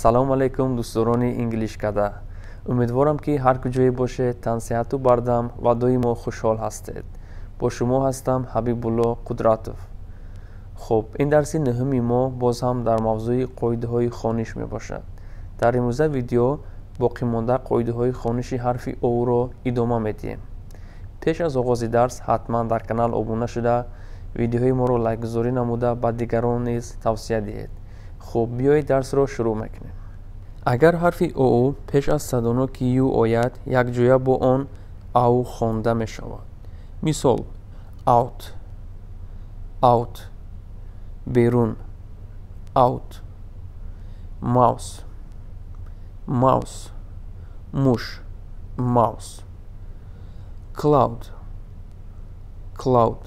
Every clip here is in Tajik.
Салом алейкум, дӯстдорони Инглишкада! Умедворам, ки ҳар куҷое бошед, тансиҳату бардам ва доимо хушҳол ҳастед. Бо шумо ҳастам, Ҳабибулло Қудратов. Хуб, ин дарси нуҳуми мо боз ҳам дар мавзӯи қоидаҳои хониш мебошад. Дар имрӯза видео боқимонда қоидаҳои хониши ҳарфи оуро идома медиҳем. Пеш аз оғози дарс ҳатман дар канал обуна шуда, видеоҳои моро лайкгузорӣ намуда, ба дигарон низ тавсия диҳед. Хуб, биёед, дарсро шурӯъ мекунем. Агар ҳарфи оу пеш аз садоноки ю ояд, якҷоя бо он ау хонда мешавад. Мисол: out, out, берун, out; mouse, mouse, муш, mouse; cloud, cloud,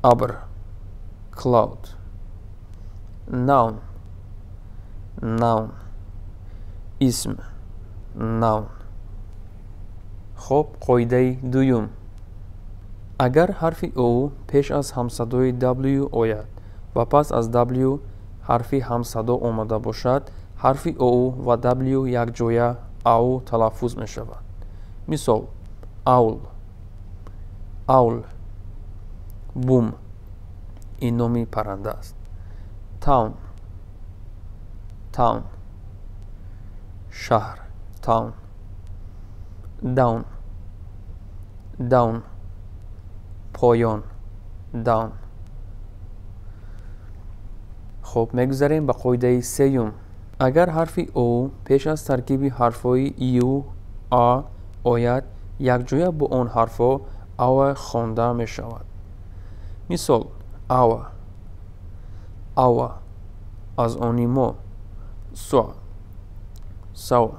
абр, cloud; noun, noun, исм, noun. Хуб, қоидаи дуюм: агар ҳарфи оу пеш аз ҳамсадои w ояд ва пас аз w ҳарфи ҳамсадо омада бошад, ҳарфи оу ва w якҷоя ау талаффуз мешавад. Мисол: owl, owl, бум, ин номи парранда аст; town, town, шаҳр, town; down, down, поён, down. Хуб, мегузарем ба қоидаи сеюм. Агар ҳарфи оу пеш аз таркиби ҳарфҳои ю, а ояд, якҷоя бо он ҳарфҳо ава хонда мешавад. Мисол: our, our, аз они мо; saw, saw,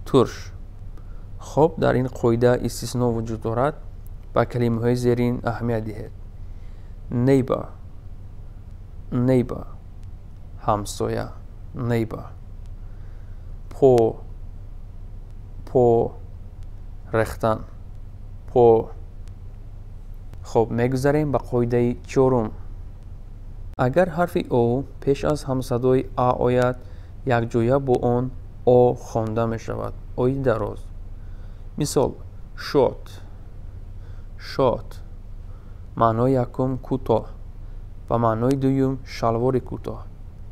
турш. Хуб, дар ин қоида истисно вуҷуд дорад. Ба калимаҳои зерин аҳамият диҳед: neighbor, neighbor, ҳамсоя, neighbor; pour, pour, рехтан, pour. Хуб, мегузарем ба қоидаи чорум. Агар ҳарфи о пеш аз ҳамсадои а ояд, якҷоя бо он о хонда мешавад, ои дароз. Мисол: short, short, маънои якум кӯтоҳ ва маънои дуюм шалвори кӯтоҳ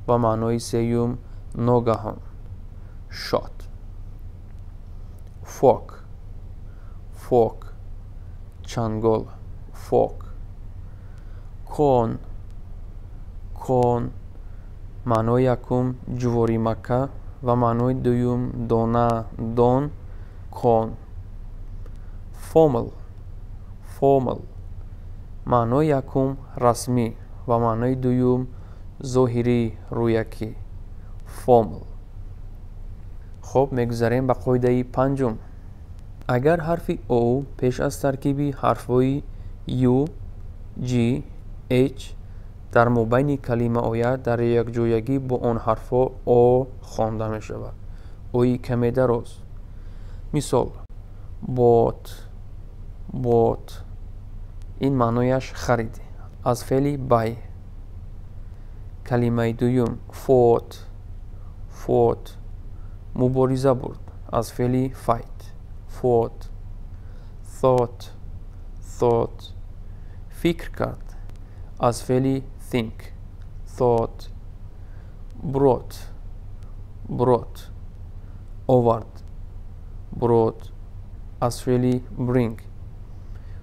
ва маънои сеюм ногаҳон, short; fork, fork, чангол, fork; corn, corn, маънои якум ҷуворимакка ва маънои дуюм дона, дон, corn; formal, formal, маънои якум расмӣ ва маънои дуюм зоҳирӣ, рӯякӣ, formal. Хуб, мегузарем ба қоидаи панҷум. Агар ҳарфи о пеш аз таркиби ҳарфҳои ю, g, h дар мобайни калима ояд, дар якҷоягӣ бо он ҳарфҳо о хонда мешавад, ои каме дароз. Мисол: bought, bought, ин маънояш харид, аз феъли buy. Калимаи дуюм: fought, fought, мубориза бурд, аз феъли fight, fought; thought, thought, фикр кард, аз феъли think, thought; brought, brought, овард, brought, аз феъли bring.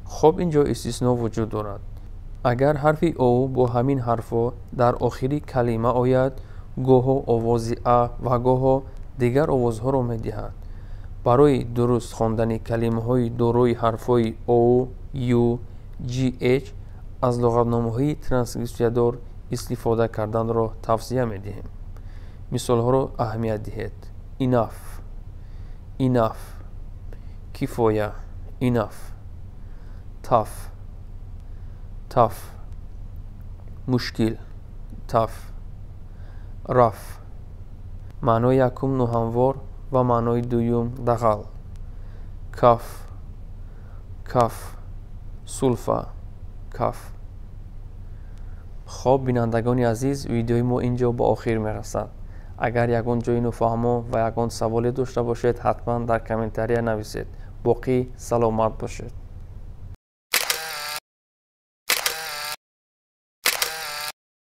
Хуб, ин ҷо истисно вуҷуд дорад. Агар ҳарфи о бо ҳамин ҳарфҳо дар охири калима ояд, гоҳо овози а ва гоҳо дигар овозҳоро медиҳад. Барои дуруст хондани калимаҳои дорои ҳарфҳои о, ю, g, h аз луғатномаҳои транскрипсиядор истифода карданро тавсия медиҳем. Мисолҳоро аҳамият диҳед: enough, enough, кифоя, enough; tough, tough, мушкил, tough; rough, маънои якум ноҳамвор ва маънои дуюм дағал; cough, cough, сулфа, cough. Хоб, бинандагони азиз, видеои мо ин ҷо ба охир мерасад. Агар ягон ҷои нофаҳмо ва ягон саволе дошта бошед, ҳатман дар комментария нависед. Боқӣ саломат бошед.